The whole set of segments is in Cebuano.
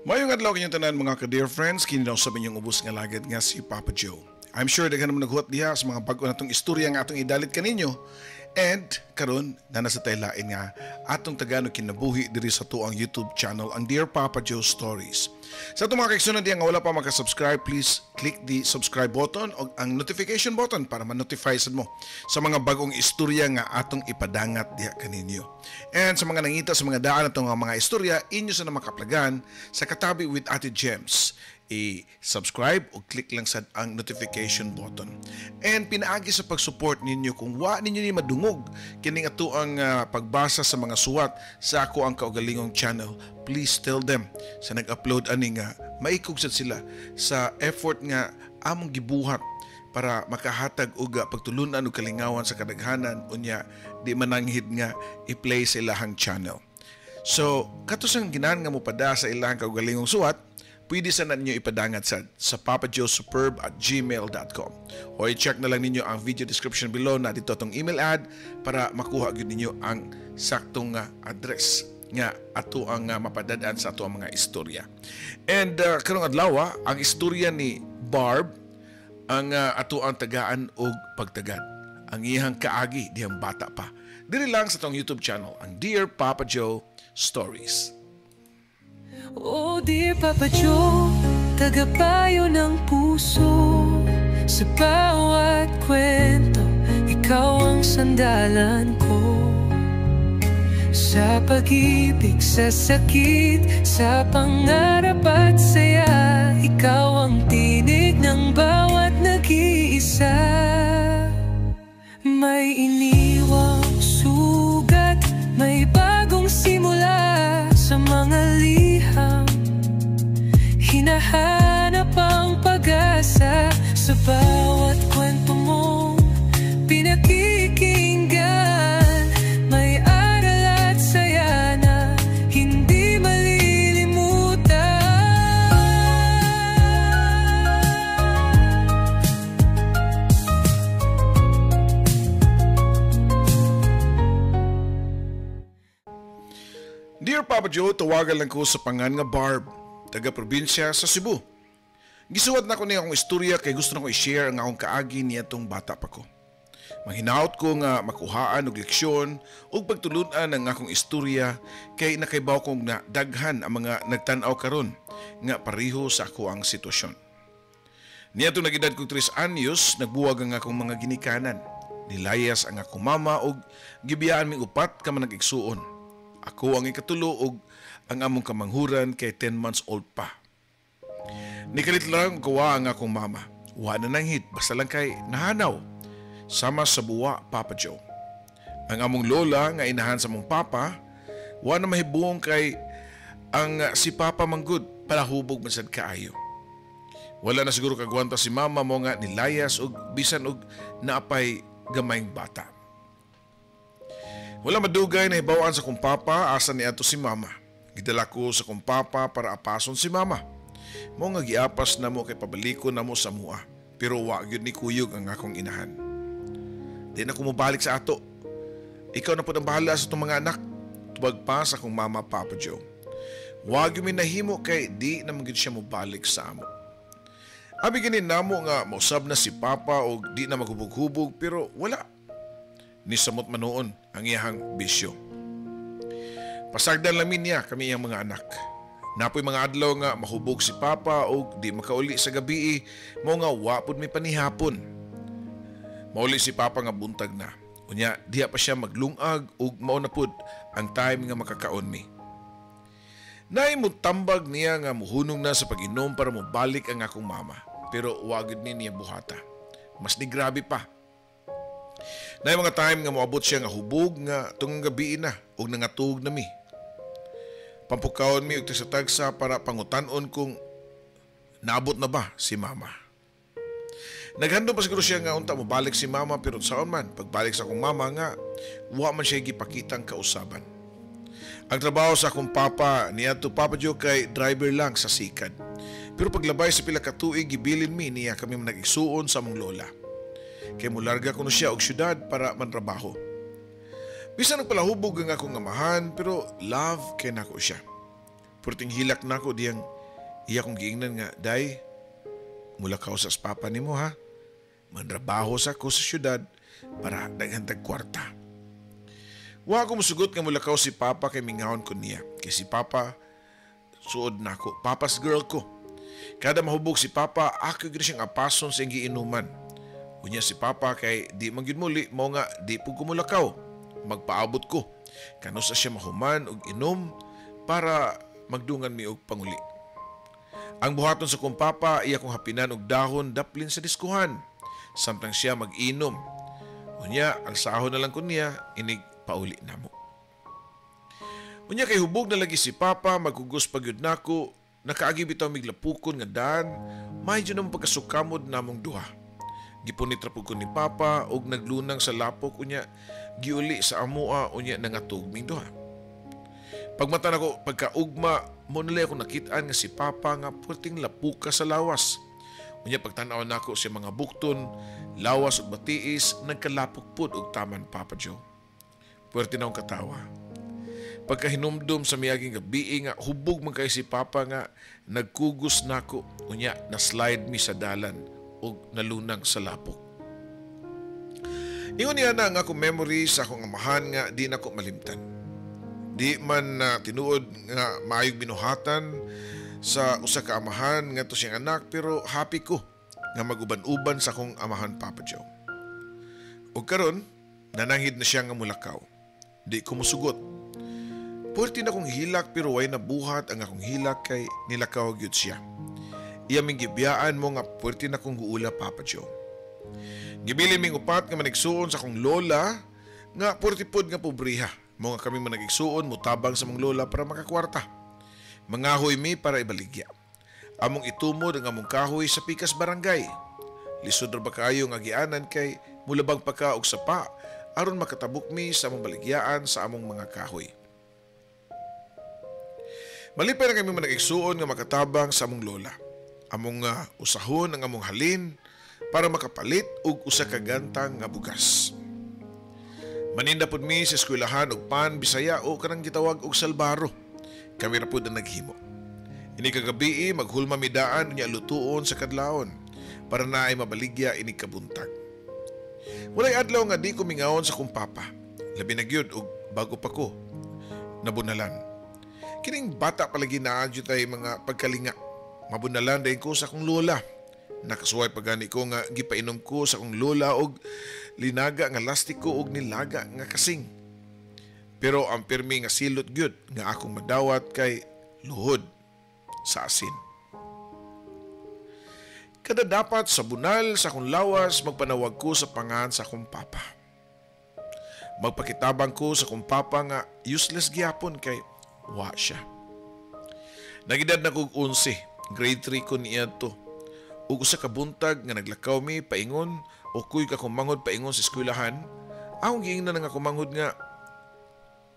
Mayong adlaw kanyang tanan, mga ka-dear friends, kini daw sa inyong ubos nga lagad nga si Papa Joe. I'm sure daghan naman naghuwat diha sa mga bag-o natong istorya nga atong idalit kaninyo. And karon na nasa taylain nga atong tagano kinabuhi diri sa tuang YouTube channel, ang Dear Papa Joe Stories. Sa atong mga kaigsuonan diha nga wala pa maka-subscribe, please click the subscribe button o ang notification button para ma-notify sad mo sa mga bagong istorya nga atong ipadangat diha kaninyo. And sa mga nangita sa mga daan atong mga istorya, inyo sa na makaplagan sa Katabi with Ate Gems. I-subscribe o click lang sa ang notification button. And pinaagi sa pag-support ninyo, kung wa ninyo ni madungog kining ato ang pagbasa sa mga suwat sa ako ang kaugalingong channel, please tell them sa nag-upload ani nga maikog sad sila sa effort nga among gibuhat para makahatag og pagtulunan og kalingawan sa kadaghanan, unya di mananghid nga i-play sa ilahang channel. So, kato sang ginahan nga mopada sa ilahang kaugalingong suwat, pwede sa ninyo ipadangat sa papajoesuperb@gmail.com o i-check na lang ninyo ang video description below na dito atong email ad para makuha gyud ninyo ang saktong nga address nga ato ang mapadad-an sa ato ang mga istorya. And karong adlaw, ang istorya ni Barb ang ato ang tagaan og pagtagad. Ang iyang kaagi dihang bata pa. Diri lang sa atong YouTube channel, ang Dear Papa Joe Stories. Oh dear Papa Joe, tagapayo ng puso. Sa bawat kwento, ikaw ang sandalan ko. Sa pag-ibig, sa sakit, sa pangarap at saya, ikaw ang tinig ng bawat nag-iisa. May iniwang sugat, may bagong simula. Sa mga liham, hinahanap ang pag-asa. Sa bawat kwento mong pinakikinggan, may aral at saya na hindi malilimutan. Dear Papa Joe, tawagan lang ko sa pangan nga Barb, taga-probinsya sa Cebu. Gisuwat na ko niya akong istorya kay gusto na ko i-share ang akong kaagi niya tong bata pa ko. Manghinaot ko nga makuhaan og leksyon ug pagtulunan ang akong istorya kay nakaibaw kong na daghan ang mga nagtan-aw karon nga pareho sa ako ang sitwasyon. Niya itong nag-edad kong 3 anyos, nagbuwag ang akong mga ginikanan. Nilayas ang akong mama ug gibiyaan ming upat ka man nag-igsuon. Ako ang ikatulo ug ang among kamanghuran kay 10 months old pa. Nikalit lang kuwa ang akong mama. Wa na nanghid, basta lang kay nahanaw. Sama sa buwa, Papa Joe. Ang among lola nga inahan sa among papa, wa na mahibuong kay ang si Papa manggod palahubog man sad kaayo. Wala na siguro kagwanta si mama mo nga nilayas og bisan og naapay gamayng bata. Wala madugay na hibawaan sa kong papa asa ni ato si mama. Gidala ko sa kong papa para apason si mama. Mo nga giapas na mo kay pabaliko na mo sa mua. Pero wa gyud ni kuyog ang akong inahan. Di na ko mobalik sa ato. Ikaw na pud ang bahala sa itong mga anak. Tubag pa sa akong mama, Papa Joe. Wa gyud mi nahimo kay di na man gyud siya mobalik sa amo. Abi gani namo nga mausab na si papa og di na maghubog-hubog pero wala. Nisamot man noon ang iyahang bisyo. Pasagdan lang niya kami iyang mga anak. Napoy mga adlaw nga mahubog si papa og di makauli sa gabi, mo nga wa pud mi panihapon. Mauli si papa nga buntag na. Unya diha pa siya maglungag og mao na pud ang time nga makakaon mi. Naay mutambag niya nga muhunong na sa pag-inom para mobalik ang akong mama. Pero wa gyud ni niya buhata. Mas ni grabe pa. Naay mga time nga moabot siya nga hubog nga tungong gabi na og nangatug na mi. Pampukawon mi og tagsa-tagsa para pangutan-on kung naabot na ba si mama. Naghandom pa siguro siya nga unta mobalik si mama pero saon man pagbalik sa akong mama nga wa man siya gipakitang kausaban. Ang trabaho sa akong papa niadto, Papa Joe, kay driver lang sa sikad. Pero paglabay sa pila ka tuig gibilin mi niya kami nag-igsuon sa among lola. Kay mularga kuno siya og syudad para mantrabaho. Bisan nagpalahubog ang akong amahan pero love kay nako siya. Purting hilak nako diyang Iya kong giingnan nga, "Day, mulakaw sa papa nimo ha. Manrabaho sa ko sa syudad para daghan tag kwarta." Wa ko musugot nga mulakaw si papa kay mingawon ko niya. Kay si papa, suod nako, papa's girl ko. Kada mahubog si papa, ako gyud siyang apason sa iyang giinuman. Unya si papa kay di man gyud muli, mao nga di pud ko mulakaw. Magpaabot ko. Kanus-a siya mahuman og inom para magdungan mi og panguli. Ang buhaton sa kong papa, iya kong hapinan og dahon daplin sa diskuhan samtang siya mag-inom. Unya, alsahon na lang ko niya, inig pauli namo. Unya kay hubog na lagi si papa, magkugos pa gyud nako, nakaagi bitaw mig lapukon nga daan, medyo nang pagkasukamod namong duha. Gipunit ra pud ko ni papa og naglunang sa lapok, unya giuli sa amoa, unya nangatog ming duha. Pagmata nako pagkaugma, mo nila ako nakitaan nga si papa nga puwerteng lapuka sa lawas. Unya pagtan-aw nako sa mga bukton, lawas ug batiis, nagkalapok pud og taman, Papa Joe. Puwerte na akong katawa. Pagkahinumdum sa miaging gabi nga hubog man kay si papa nga nagkugos nako, unya na slide mi sa dalan ug nalunang sa lapok. Ingon niya na ang akong memory sa akong amahan nga di nako malimtan. Di man na tinuod nga maayog binuhatan sa usa ka amahan ngadto siyang anak, pero happy ko nga maguban-uban sa akong amahan, Papa Joe. Ug karon nananghid na siya nga mulakaw. Di ko musugot. Puwerte na akong hilak pero way nabuhat ang akong hilak kay nilakaw gyud siya. Iya ming gibiyaan mo nga puwerte na akong guula, Papa Joe. Gibili ming upat nga manigsuon sa akong lola nga puwerte pod nga pobriha. Mo nga kami managigsuon mutabang sa mong lola para makakwarta. Mangahoy mi para ibaligya. Among itumod ang among kahoy sa pikas barangay. Lisod ra ba kaayo nga agianan kay mulabang pa ka og sapa aron makatabok mi sa among baligyaan sa among mga kahoy. Malipay na kami managigsuon nga makatabang sa among lola. Among usahon ang among halin para makapalit og usa ka gantang nga bugas. Maninda pud mi sa eskwelahan og pan Bisaya o kanang gitawag og salbaro. Kami ra pud ang naghimo. Ini kagabii maghulma mi daan unya lutuon sa kadlawon para naay mabaligya ini kabuntag. Walay adlaw nga di ko mingawon sa kong papa. Labi na gyud og bago pa ko nabunalan. Kining bata palagi naa jud tay mga pagkalinga. Mabunalan dayon ko sa akong lola. Nakasuway pa gani ko nga gipainom ko sa akong lola og linaga nga lastiko og nilaga nga kasing. Pero ang pirmi nga silot gyud nga akong madawat kay luhod sa asin. Kada dapat sa bunal sa akong lawas magpanawag ko sa pangan sa akong papa. Magpakitabang ko sa akong papa nga useless gyapon kay wa siya. Nagedad na kog 11, grade 3 ko niya to. Ug usa ka buntag nga naglakaw mi paingon o kuy ka akong manghod paingon sa eskwelahan, akong giingnan nga akong manghod nga,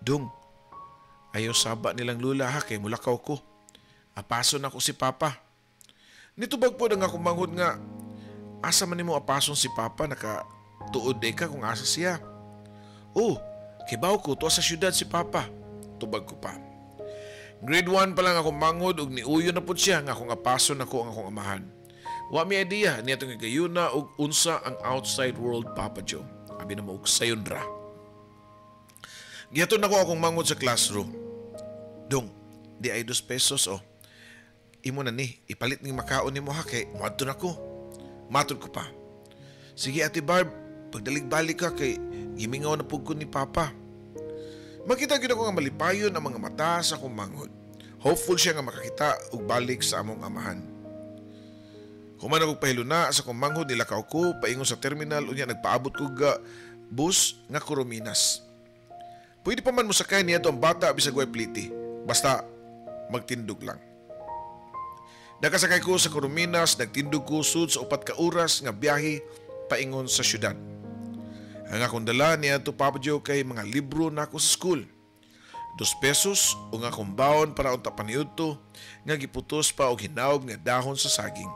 "Dong, ayaw saba nilang lula ha kay mulakaw ko. Apason ako si papa." Nitubag po ang akong manghod nga, "Asa man nimo apason si papa, nakatuod day ka kung asa siya?" "Oh, kibaw ko, tuwa sa syudad si papa," tubag ko pa. Grade 1 pa lang akong manghod ug niuyo na pud siya nga akong apason ako ang akong amahan. Wa mi idea niya itong gayuna og unsa ang outside world, Papa Joe. Abi na mo og sayon ra. Gihatod nako akong manghod sa classroom. "Dong, di ay 2 pesos oh. Imo na ni, ipalit ning makaon nimo ha kay moadto nako." Matod ko pa. "Sige Ate Barb, pagdalig-balik ka kay gimingaw na pug ko ni Papa." Makita gyud ako nga malipayon ang mga mata sa akong manghod. Hopeful siya nga makakita og balik sa among amahan. Human ako pahiluna sa akong manghod, nilakaw ko paingon sa terminal, unya nagpaabot ko ga bus nga Corominas. Pwede pa man mosakay niya ang bata bisag way pliti. Basta magtindog lang. Nakasakay ko sa Corominas, nagtindog ko sud sa 4 ka oras nga biyahe paingon sa syudad. Ang akong dala niya to, Papa Joe, kay mga libro na ako sa school. 2 pesos o nga akong baon para unta paniudto nga giputos pa og hinaob nga dahon sa saging.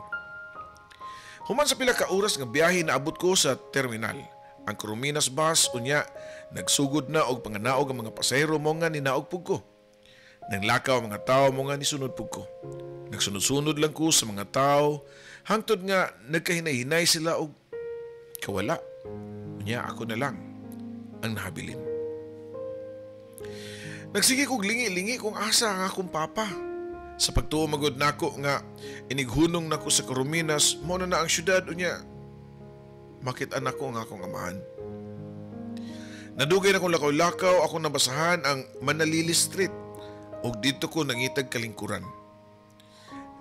Human sa pila ka oras nga biyahe, naabot ko sa terminal. Ang Corominas bus unya nagsugod na og panganaog ang mga pasahero mo nga ninaog pug ko. Nanglakaw ang mga tawo mo nga nisunod pug ko. Nagsunod-sunod lang ko sa mga tao hangtod nga nagkahinay-hinay sila og kawala. Unya ako na lang ang nahabilin. Nagsige kog lingi-lingi kung asa ang akong papa. Sa pagtuo magod nako nga inighunong nako sa Corominas, mao na na ang syudad unya makit-an nako ang akong amahan. Nadugay na kong lakaw-lakaw, akong nabasahan ang Manalili Street ug didto ko nangitag kalingkuran.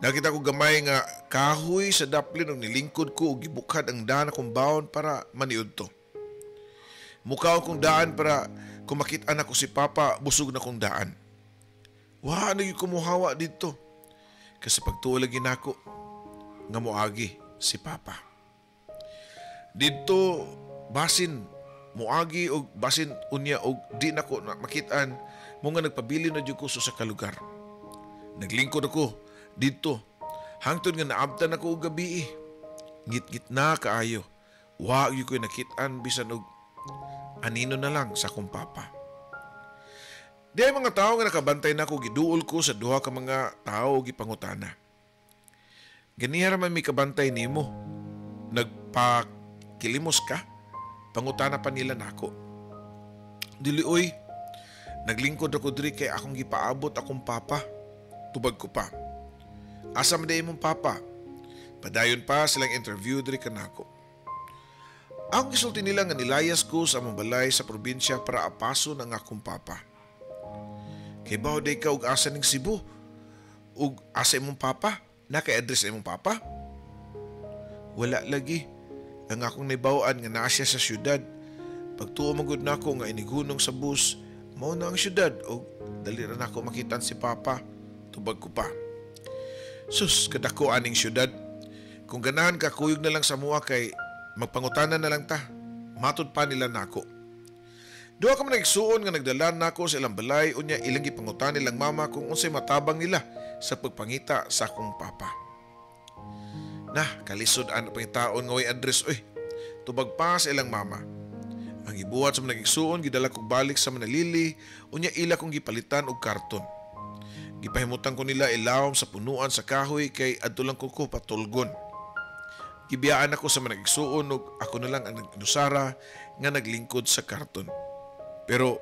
Nakita ko gamay nga kahoy sa daplin ug nilingkod ko ug gibukhad ang daan akong baon para maniudto. Mukaon kong daan para kung makit-an ako si Papa, busog na kong daan. Wa na gyud kumuhawa didto. Kasi pagtuo lagi nako nga moagi si Papa. Didto basin moagi og basin unya og di nako na makit-an mo nga nagpabili na jud ko sa usa ka lugar. Naglingkod ako didto hangtod nga naabtan ako og gabi. Ngitngit na kaayo. Wa gyud ko nakit-an bisan og anino na lang sa akong papa. Di ay mga tao nga nakabantay na ako, giduol ko sa duha ka mga tao gipangutana. Ganiha ra man mi kabantay nimo. Nagpakilimos ka? Pangutana pa nila nako. Dili oy, naglingkod ako diri kay akong gipaabot akong papa. Tubag ko pa. Asa man di imong papa? Padayon pa silang interview diri kanako. Ang gisulti nila nga nilayas ko sa among balay sa probinsya para apaso ng akong papa. Kay bawo day ka og asa ning Cebu? Og asa imong papa? Na kay address imong papa? Wala lagi. Ang akong naibawaan nga naa siya sa syudad. Pagtuo man gud nako nga inighunong sa bus, mao na ang syudad og dali ra nako makitan si papa. Tubag ko pa. Sus, kadako aning syudad. Kung ganahan ka, kuyog na lang sa mua kay magpangutana na lang ta. Matud pa nila nako. Duha ka man nagsuon nga nagdala nako sa ilang balay unya ilang gipangutan nilang mama kung unsay matabang nila sa pagpangita sa akong papa. Nah, kalisod ang pangitaon nga way address oy. Tubag pa sa ilang mama. Ang gibuhat sa mga nagigsuon gidala kog balik sa Manalili unya ila kong gipalitan og karton. Gipahimutan ko nila ilawom sa punuan sa kahoy kay adto lang ko patulgon. Gibiyaan ako sa mga nagigsuon ug ako na lang ang nag-inusara nga naglingkod sa karton. Pero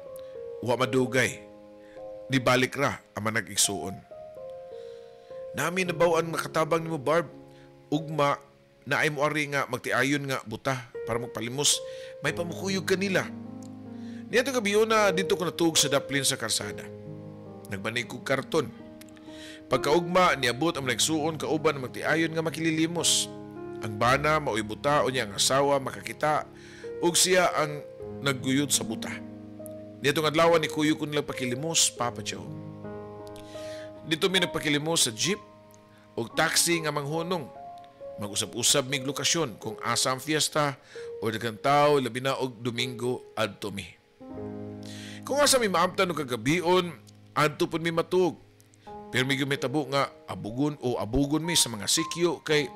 wa madugay, nibalik ra ang mga nag-igsuon. Nami nabaw-an makatabang nimo Barb, ugma na ay moari nga magtiayon nga buta para magpalimos, may pamukuyog kanila. Niadtong gabi na dito ko natuog sa daplin sa karsada. Nagbanig kog karton. Pagkaugma niabot ang nagsuon kauban ang magtiayon nga makililimos. Ang bana maoy buta unya ang asawa makakita ug siya ang nagguyod sa buta. Niadtong adlaw ni kuyo ko nilang pakilimos, Papa Joe. Dito mi nagpakilimos sa jeep ug taxi nga manghunong. Mag-usab-usab mig lokasyon kung asa ang fiesta o daghang tawo labi na og Domingo adto mi. Kung asa mi maabtan og kagabion, adto pud mi matuog. Pero mi mitabo nga abugon o abugon mi sa mga sikyo kay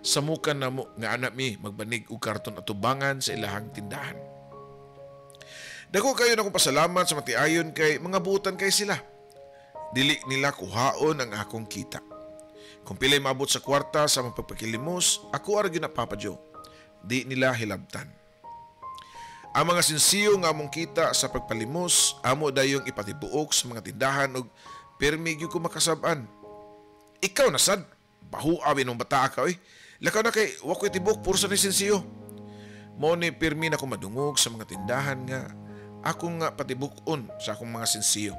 samukan namo nga anak mi magbanig og karton atubangan sa ilahang tindahan. Dako kayo na akong pasalamat sa matiayon kay mga buutan kay sila. Dili nila kuhaon ang akong kita. Kung pilay maabot sa kwarta sa mapagpakilimos, ako ara gyud na Papa Joe. Di nila hilabtan. Ang mga sinsiyo nga among kita sa pagpalimos, amo dayong ipatibuok sa mga tindahan og pirmi gyud ko makasab-an. Ikaw na sad, bahu abi nung bata ka oy. Lakaw na kay wa ko'y tibuok puro sa ni sinsiyo. Mo ni pirmi na ko madungog sa mga tindahan nga akong nga patibuk-on sa akong mga sinsiyo.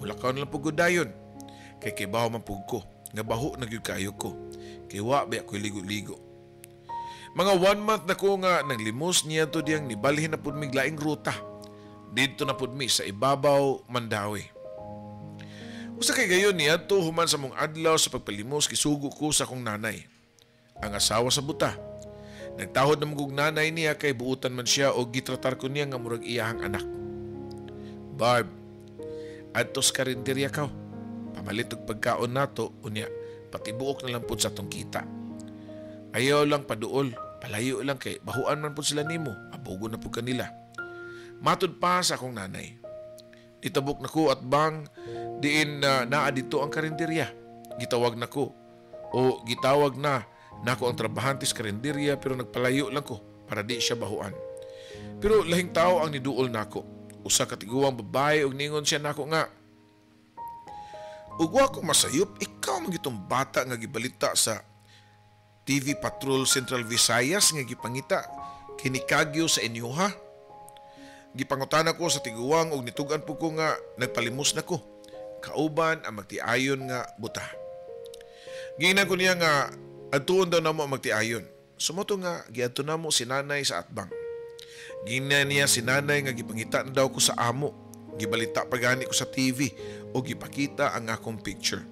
Mulakaw na lang pugod dayon. Kay kibaw man pug ko, nga baho na gyud kayo ko. Kay wa ba ako'y ligo-ligo. Mga 1 month na ko nga nanglimos niya to diyang nibalhin na pud mig laing ruta. Didto na pud mi sa ibabaw Mandawi. Usa kay gayon niya to human sa mong adlaw sa pagpalimos gisugo ko sa akong nanay. Ang asawa sa buta. Nagtahod na mugug nanay niya kay buutan man siya o gitratar ko niya nga murag iyahang anak. Barb, adtos karinderya kaw. Pamalit og pagkaon nato unya patibuok na lang pud sa atong kita. Ayaw lang paduol, palayo lang kay bahuan man pud sila nimo, abugo na pud kanila. Matud pa sa akong nanay. Nitabok na ko at bang diin na naa dito ang karinderya. gitawag nako o gitawag na nako ang trabahante sa karinderya, pero nagpalayo lang ko para di siya bahuan. Pero lahing tao ang niduol nako. Usa ka tiguang babae ug ningon siya nako nga, "Ug wa ko masayop, ikaw man gitong bata nga gibalita sa TV Patrol Central Visayas nga gipangita kinikagyo sa inyo ha." Gipangutana ko sa tiguang ug nitug-an po ko nga nagpalimos na ko kauban ang magtiayon nga buta. Giingnan ko niya nga adtuon daw namo ang magtiayon. Sumoto nga giadto namo si nanay sa atbang. Giingnan niya si nanay nga gipangita na daw ko sa amo. Gibalita pa gani ko sa TV o gipakita ang akong picture.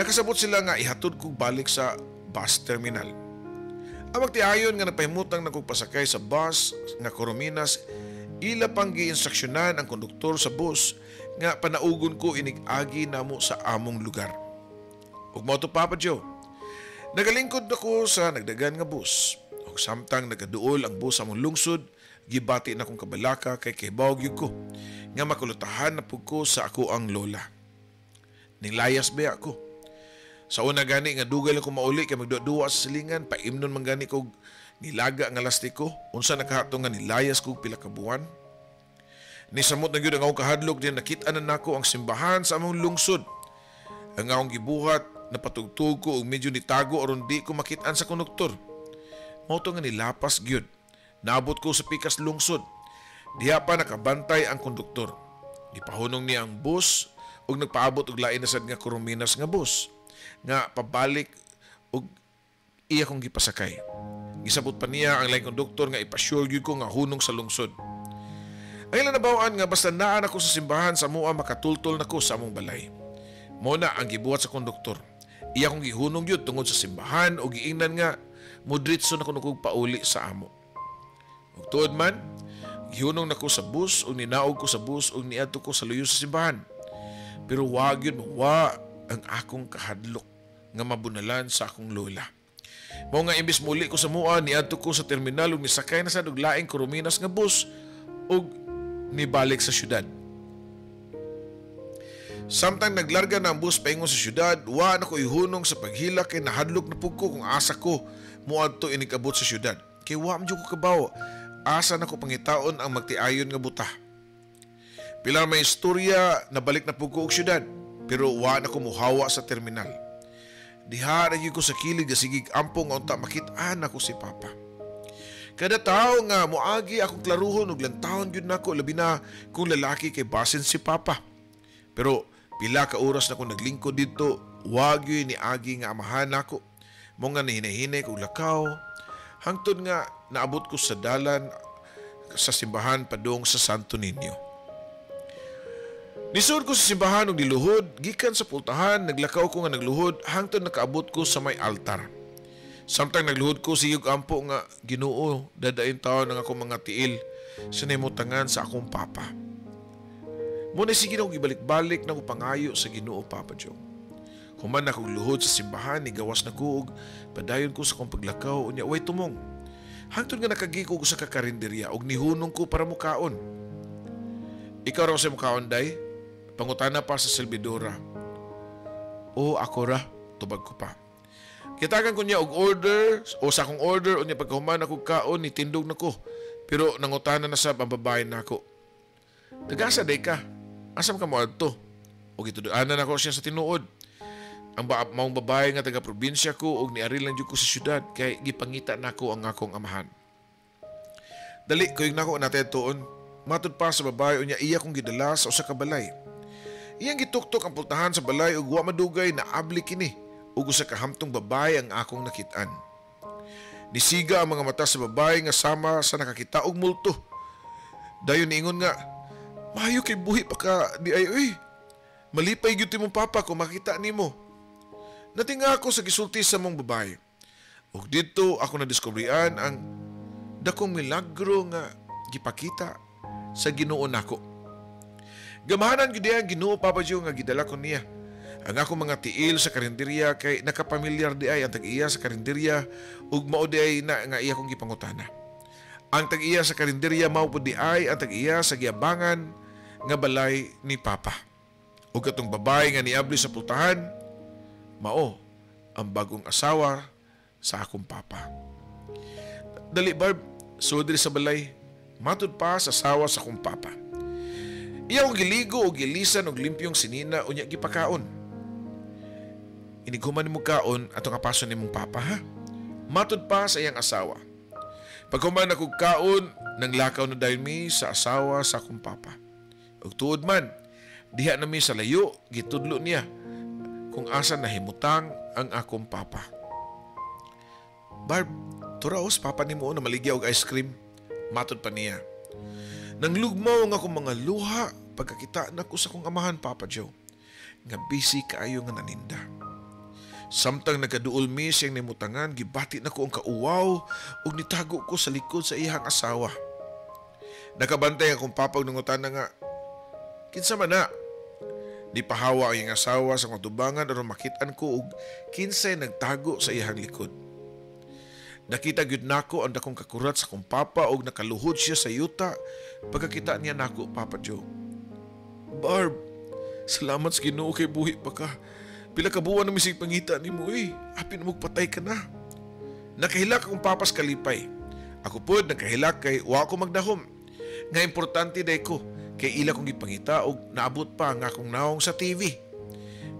Nakasabot sila nga ihatod kog balik sa bus terminal. Ang magtiayon nga nagpahimutang na kog pasakay sa bus nga Corominas, ila pang giinstruksyonan ang konduktor sa bus nga panaugon ko inig-agi namo sa among lugar. Ug mao to, Papa Joe, nagalingkod ako sa nagdagan nga bus. Ug samtang nagaduol ang bus sa among lungsod, gibati na kong kabalaka kay kahibaw gyud ko nga makulutahan na pud ko sa ako ang lola. Nilayas ba ako? Sa una gani nga dugay lang ko mauli kay magduwa sa silingan, paimnon man gani kog nilaga nga lastiko, unsa nakahato nga nilayas kog pila ka buwan. Nisamot na gyud ang akong kahadlok din nakit-an na nako ang simbahan sa among lungsod. Ang akong gibuhat, napatugtog ko og medyo nitago aron di ko makit-an sa konduktor. Mao to nga nilapas gyud. Naabot ko sa pikas lungsod. Diha pa nakabantay ang konduktor. Gipahunong niya ang bus ug nagpaabot og lain na sad nga Corominas nga bus nga pabalik og iya kong gipasakay. Gisabot pa niya ang laing konduktor nga ipasure gyud ko nga hunong sa lungsod. Ang ilang nabawaan nga basta naan ako sa simbahan sa mua makatultol nako sa among balay. Mo na ang gibuhat sa konduktor. Iya kong gihunong gyud tungod sa simbahan o giingnan nga mudritso na kuno kog pauli sa amo. Ug tuod man, gihunong nako sa bus ug ninaog ko sa bus ug niadto ko sa luyo sa simbahan. Pero wa gyud mawa ang akong kahadlok nga mabunalan sa akong lola. Mao nga imbis muli ko sa mua, niadto ko sa terminal ug nisakay na sad og laing Corominas nga bus ug nibalik sa syudad. Samtang naglarga na ang bus paingon sa syudad, wa na ko ihunong sa paghilak kay nahadlok na pud ko kung asa ko moadto inig-abot sa syudad. Kay wa man jud ko kabaw asa na ko pangitaon ang magtiayon nga buta. Pila may istorya, nabalik na pud ko og syudad, pero wa na ko muhawa sa terminal. Diha ra gyud ko sa kilid gasigig ampong nga unta makit-an ako si Papa. Kada tawo nga moagi akong klaruhon og lantawon gyud nako, labi na kung lalaki kay basin si Papa. Pero pila ka oras na ko naglingkod didto, wa gyud niagi nga amahan nako. Mo nga nihinahinay kog lakaw hangtod nga naabot ko sa dalan sa simbahan padung sa Santo Niño. Nisud ko sa simbahan og niluhod, gikan sa pultahan, naglakaw ko nga nagluhod hangtod nakaabot ko sa may altar. Samtang nagluhod ko, sigig ampo nga, "Ginoo, dadain taon ang akong mga tiil sa nahimutangan sa akong papa." Muna sige na akong ibalik-balik na akong pangayo sa Ginoo, Papa Joe. Human na akong luhod sa simbahan, nigawas na ko og padayon ko sa akong paglakaw, unya way tumong. Hangtod nga nakagi ko sa kakarinderya og nihunong ko para mukaon. "Ikaw raw sa mukaon, day?" pangutana pa sa silbidora. "O ako ra," tubag ko pa. Kitagan ko niya og order o sa akong order, unya pagkahuman ako kaon nitindog na ko. Pero nangutana na sab ang babae nako. "Tagasa day ka? Asam ka moadto?" Og gituduanan ako siya sa tinuod. Ang maong babae nga taga probinsya ko og niari lang jud ko sa syudad kay gipangita nako ang akong amahan. "Dali, kuyog nako natay tuon." Matud pa sa babae, unya iya kong gidala sa usa ka balay. Iyang gituktok ang pultahan sa balay ug wa madugay na abli kini ug usa ka hamtong babae ang akong nakit-an. Nisiga ang mga mata sa babae nga sama sa nakakita og multo. Dayon niingon nga, "Maayo kay buhi pa ka di ay uy. Malipay gyud imong papa kung makita nimo." Natinga ako sa gisulti sa mong babae. Ug didto ako nadiskubrian ang dakong milagro nga gipakita sa Ginoo nako. Gamahanan gyud ang Ginoo, Papa Joe, nga gidala ko niya ang akong mga tiil sa karinderya kay nakapamilyar di ay ang tag-iya sa karinderya ug mao di ay na nga iya kong gipangutana. Ang tag-iya sa karinderya mao pud di ay ang tag-iya sa giabangan nga balay ni Papa. Ug katong babae nga niabli sa pultahan Mao ang bagong asawa sa akong papa. "Dali, Barb, sulod diri sa balay," matud pa sa asawa sa akong papa. Iya akong giligo og gilisan og limpyong sinina, unya gipakaon. "Inig human nimo kaon, atong apason nimong papa, ha?" matud pa sa iyang asawa. Paghuman akong kaon, nanglakaw na dayon mi sa asawa sa akong papa. Ug tuod man, diha na mi sa layo, gitudlo niya kung asa nahimutang ang akong papa. "Barb, turaos papa nimo na maligya og ice cream," matud pa niya. Nanglugmaw ang akong mga luha pagkakita nako sa akong amahan, Papa Joe, nga busy kaayo nga naninda. Samtang nagaduol mi siyang nimutangan, gibati nako ang kauwaw ug nitago ko sa likod sa iyang asawa. Nakabantay akong papa og nangutana nga, "Kinsa man na?" Di pahawa ang iyang asawa sa akong tubangan aron makit-an ko og kinsay nagtago sa iyang likod. Nakita gyud nako ang dakong kakurat sa akong papa og nakaluhod siya sa yuta pagkakita niya nako, Papa Joe. "Barb, salamat sa Ginoo kay buhi pa ka. Pila ka buwan na misig pangita nimo eh. Apin mo patay ka na." Nakahilak akong papa sa kalipay. Ako pod nakahilak kay wa ko magdahom. Nga importante day ko kay ila kong gipangita og naabot pa ang akong naong sa TV.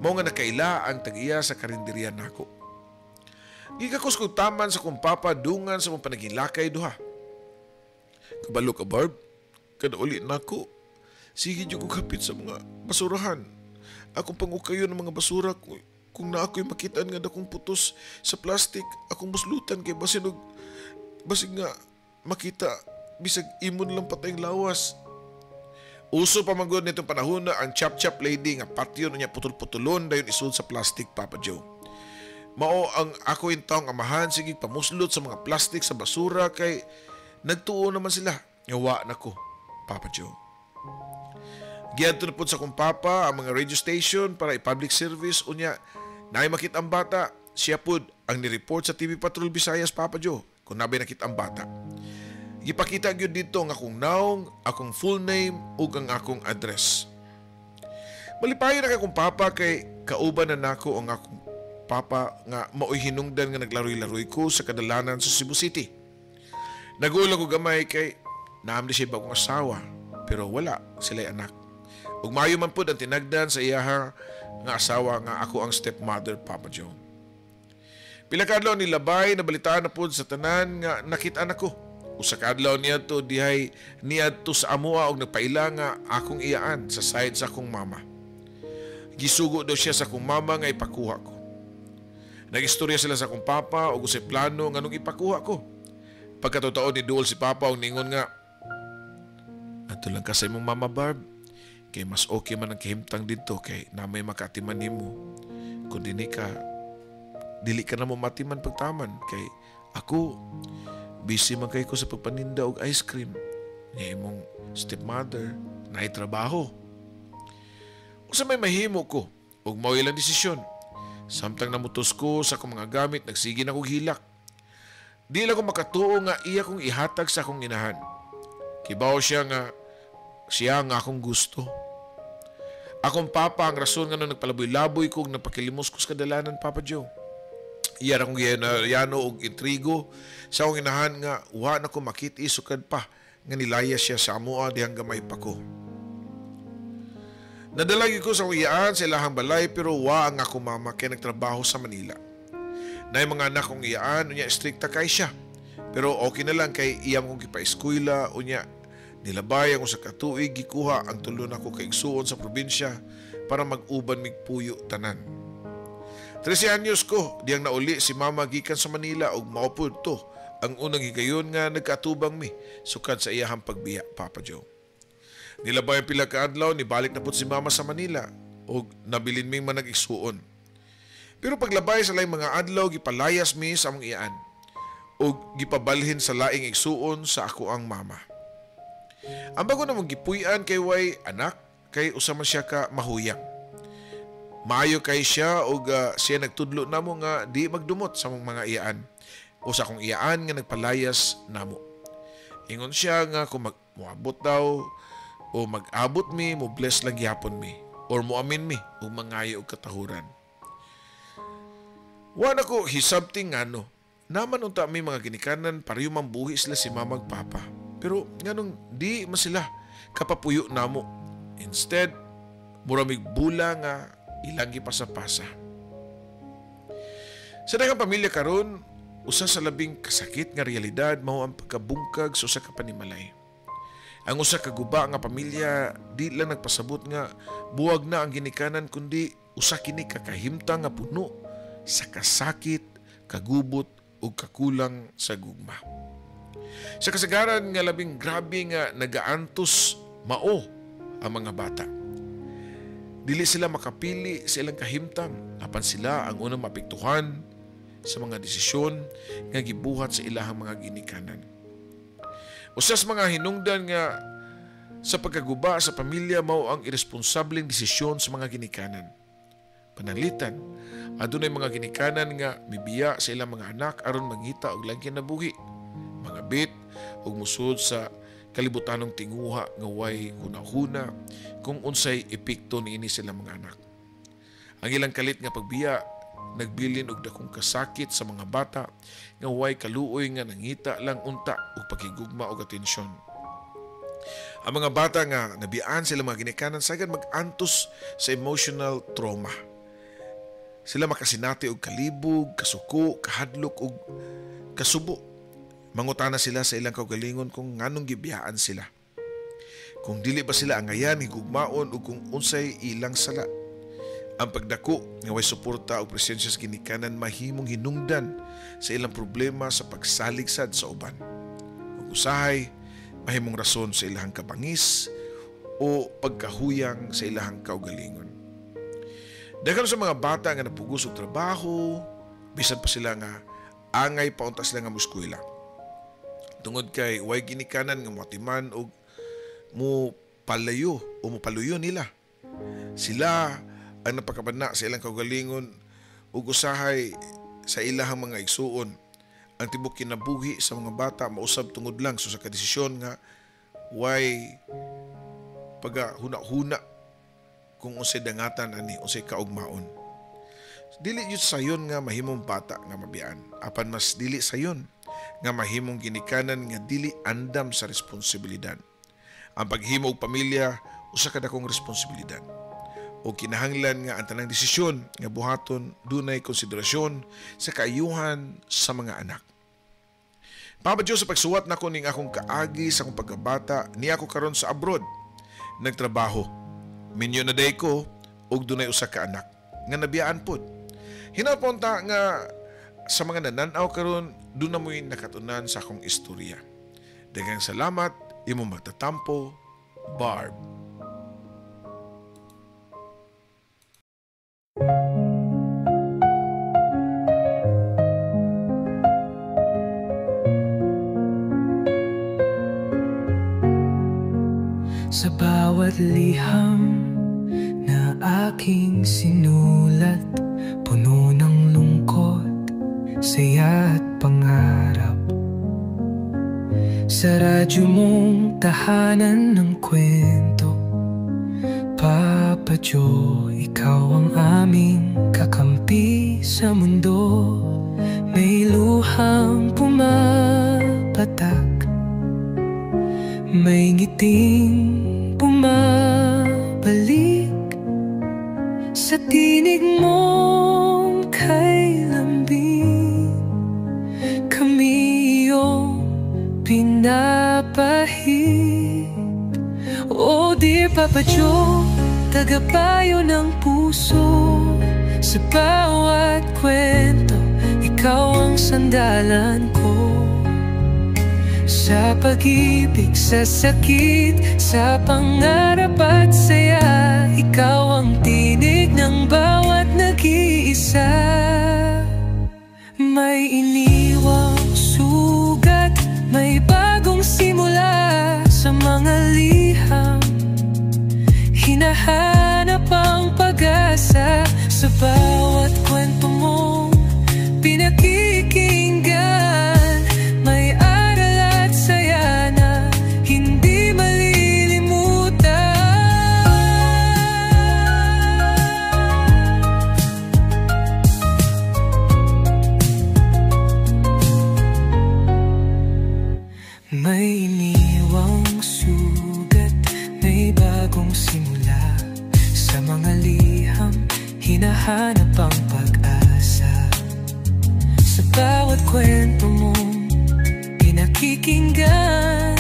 Mao nga nakaila ang tag-iya sa karinderya nako. Gikakos kog taman sa kong papa dungan sa mong panagilakay duha. "Kabalo ka, Barb, kada uli nako, sige jud ko kapit sa mga basurahan. Akong pangukayon ng mga basura kung na ako'y makitaan nga dakong putos sa plastic, akong buslutan kay basin og basig nga makita bisag imon lang patayng lawas." Uso pa man gud nitong panahon na ang chop-chop lady nga patyon niya, putol-putulon dayon isud sa plastic, Papa Joe. Mao ang ako intawong amahan, sige pamuslot sa mga plastic sa basura kay nagtuo naman sila nga wa nako, Papa Joe. Giadto na pod sa akong papa ang mga radio station para i-public service unya naay makita ang bata, siya pod ang ni-report sa TV Patrol Visayas, Papa Joe, kung nabay nakita ang bata. Gipakita gyud dito ang akong naong, akong full name ug ang akong address. Malipayon na akong papa kay kauban na nako ang akong papa nga maoy hinungdan nga naglaroy-laroy ko sa kadalanan sa Cebu City. Nagulang ko gamay kay naam di siya bagong asawa pero wala sila'y anak. Ug maayo man pud ang tinagdan sa iyaha nga asawa nga ako ang stepmother, Papa Joe. Pila ka adlaw nilabay, nabalitaan na pud sa tanan nga nakita nako. Usa ka adlaw niadto dihay niadto sa amoa og nagpaila nga akong iyaan sa side sa akong mama. Gisugo daw siya sa akong mama nga ipakuha ko. Nagistorya sila sa akong papa og usay plano nganong ipakuha ko. Pagkatotoo ni duol si papa og ningon nga, "Adto lang ka sa imong mama, Barb, kay mas okay man ang kahimtang didto kay na may makatiman nimo. Kung dili ka, dili ka na mo matiman pagtaman kay ako busy man kay ko sa pagpaninda og ice cream. Nya imong stepmother naay trabaho." Usa may mahimo ko ug mao ilang desisyon. Samtang namutos ko sa akong mga gamit, nagsige na kog hilak. Di lang ko makatuo nga iya kong ihatag sa akong inahan. Kibaw siya nga siya nga akong gusto. Akong papa ang rason nga nung nagpalaboy-laboy ko ug nagpakilimos ko sa kadalanan, Papa Joe. Iya ra kong giyano og intrigo sa akong inahan nga wa na ko makit-i sukad pa nga nilaya siya sa amoa dihang gamay pa ko. Nadala gyud ko sa akong iyaan sa ilahang balay pero wa ang akong mama kay nagtrabaho sa Manila. Naay mga anak kong iyaan, unya strikta kay siya. Pero okay na lang kay iya kong gipa-eskwela, unya nilabay ang usa ka tuig, gikuha ang tulo nako ka igsuon sa probinsya para mag-uban mig puyo tanan. 13 anyos ko diyang nauli si mama gikan sa Manila ug mao pud to ang unang higayon nga nagkaatubang mi sukad sa iyahang pagbiya, Papa Joe. Nilabay ang pila ka adlaw, nibalik na pud si mama sa Manila ug nabilin ming manag-igsuon. Pero paglabay sa laing mga adlaw, gipalayas mi sa among iyaan ug gipabalhin sa laing igsuon sa ako ang mama. Ang bago namong gipuy-an kay way anak kay usa man siya ka mahuyang. Maayo kay siya ug siya nagtudlo namo nga di magdumot sa among mga iyaan o sa akong iyaan nga nagpalayas namo. Ingon siya nga kung moabot daw o mag-abot mi, mo bless lang gyapon mi or moamin mi ug mangayo og katahuran. Wa na ko hisabti ngano. Naman unta mi mga ginikanan pareho man buhi sila si mama ug papa. Pero nganong di man sila kapapuyo namo. Instead, mura mig bula nga ilang gipasapasa. Sa daghang pamilya karon, usa sa labing kasakit nga realidad mao ang pagkabungkag sa usa ka panimalay. Ang usa ka guba nga pamilya di lang nagpasabot nga buwag na ang ginikanan kundi usa kini ka kahimtang nga puno sa kasakit, kagubot ug kakulang sa gugma. Sa kasagaran nga labing grabe nga nagaantos mao ang mga bata. Dili sila makapili sa ilang kahimtang apan sila ang unang maapektuhan sa mga desisyon nga gibuhat sa ilahang mga ginikanan. Usa sa mga hinungdan nga sa pagkaguba sa pamilya mao ang irresponsableng desisyon sa mga ginikanan. Pananglitan, adunay mga ginikanan nga mibiya sa ilang mga anak aron mangita og laing kinabuhi, mangabit ug mosud sa kalibutanong tinguha nga way hunahuna kung unsay epekto niini sa ilang mga anak. Ang ilang kalit nga pagbiya nagbilin og dakong kasakit sa mga bata nga way kaluoy nga nangita lang unta og pakigugma og atensyon. Ang mga bata nga nabiyaan sila mga ginikanan sagad mag-antos sa emotional trauma. Sila makasinati og kalibog, kasuko, kahadlok og kasubo. Mangutana sila sa ilang kaugalingon kung nganong gibiyaan sila. Kung dili ba sila angayan, higugmaon o kung unsay ilang sala. Ang pagdako nga way suporta o presensya sa ginikanan mahimong hinungdan sa ilang problema sa pagsalig sad sa uban. Ug usahay mahimong rason sa ilahang kabangis o pagkahuyang sa ilahang kaugalingon. Daghan sa mga bata nga napugos og trabaho, bisan pa sila nga angay pa unta sila nga moeskwela. Tungod kay way ginikanan nga moatiman og mo palayo o mopaluyo nila. Sila ang napakabana sa ilang kaugalingon ug usahay sa ilahang mga igsuon. Ang tibok kinabuhi sa mga bata mausab tungod lang sa kadesisyon nga way pagahuna-huna kung unsay dangatan ani, unsay kaugmaon. Dili jud sayon nga mahimong bata nga mabiyaan, apan mas dili sayon nga mahimong ginikanan nga dili andam sa responsibilidad. Ang paghimo og pamilya usa ka dakong responsibilidad. O kinahanglan nga ang tanang desisyon nga buhaton dunay konsiderasyon sa kaayuhan sa mga anak. Papa Joe, sa pagsuwat nako ning akong kaagi sa akong pagkabata, niya ako karon sa abroad nagtrabaho. Minyo na day ko og dunay usa ka anak nga nabiyaan pod. Hinaponta nga sa mga nanan-aw karon duna mo'y nakatunan sa akong istorya. Daghang salamat, imong magtatampo, Barb. Sa bawat liham na aking sinulat, puno ng lungkot, saya at pangarap. Sa radyo mong tahanan ng kwento, Papa Joe, ikaw ang aming kakampi sa mundo. May luhang pumapatak, may ngiting bumabalik. Sa tinig mong kay lambing, kami iyong pinapahit. Oh dear Papa Joe, tagapayo ng puso. Sa bawat kwento, ikaw ang sandalan ko. Sa pag-ibig, sa sakit, sa pangarap at saya, ikaw ang tinig ng bawat nag-iisa. May iniwang sugat, may bagong simula. Sa mga liham, hinahanap ang pag-asa. Sa bawat kwento mong pinakikinggan, may aral at saya na hindi malilimutan. hinahanap ang pag-asa. Sa bawat kwento mong pinakikinggan,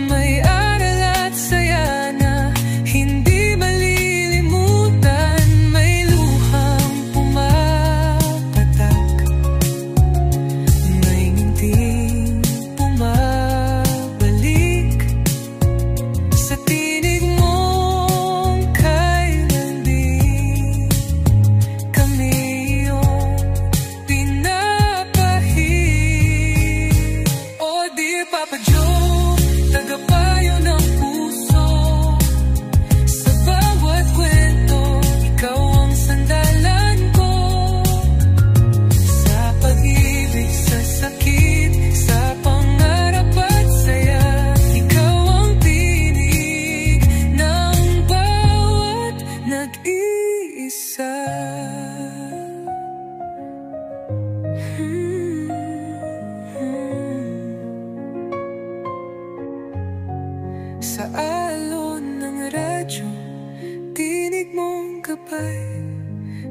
may aral at saya na hindi malilimutan. May luhang pumapatak, may ngiting bumabalik sa tinig mong kay lambing, kami iyong pinapahid. Oh dear Papa Joe, tagapayo ng puso. Sa bawat kwento, ikaw ang sandalan ko. Sa pag-ibig, sa sakit, sa pangarap at saya, ikaw ang tinig ng bawat nag-iisa. Sa alon ng radyo, tinig mong gabay,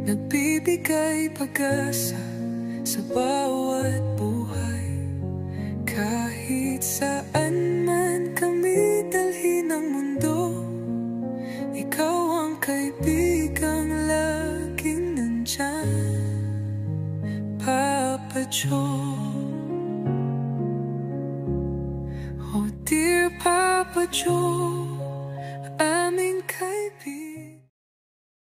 nagbibigay pag-asa sa bawat buhay. Kahit saan man kami dalhin ng mundo, ikaw ang kaibigang laging nandyan, Papa Joe. Oh dear Papa Joe.